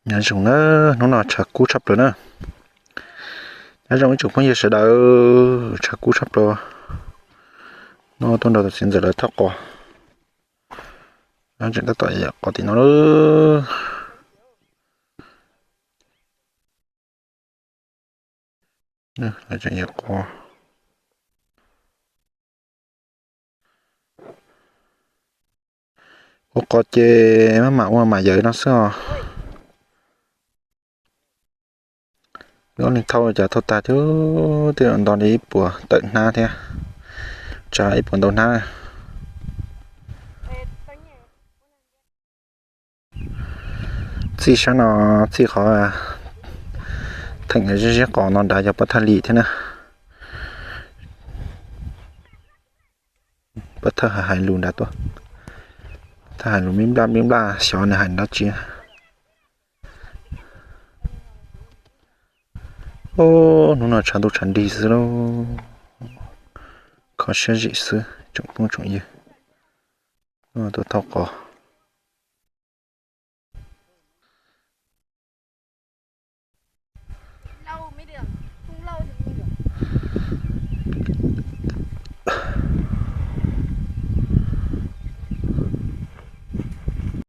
Nyob zoo na, hnub no tshav kub tshaj plaws na. Nyob zoo ib tsoom phooj ywg sawv daws, tshav kub tshaj plaws. No tuaj nrog tus txiv ntxawm lawv thauj qos. Lawv tseem tab tom yawm qos tim no lawm. Lawv tseem yawm qos. Ua qos ces maj mam ua mam yawm no xwb os. Wb ob leeg thauj cas thauj tag, twb nto li ib puas tawm hnab thiab, tsa ib puas ntau hnab. Txij sab no, txij qhov theem ziab ziab qos no nrad yog pob thaj lis thiab na. Pob thaj hais lus nrad tuaj, thaj hais lus nplij nplaj nplij nplaj, xyov nws hais dab tsi. Ub, hnub no tshav ntuj tshav nrig xwb lauj, kho siab zim xwb tsoom phooj tsoom ywg. Tuaj thauj qos.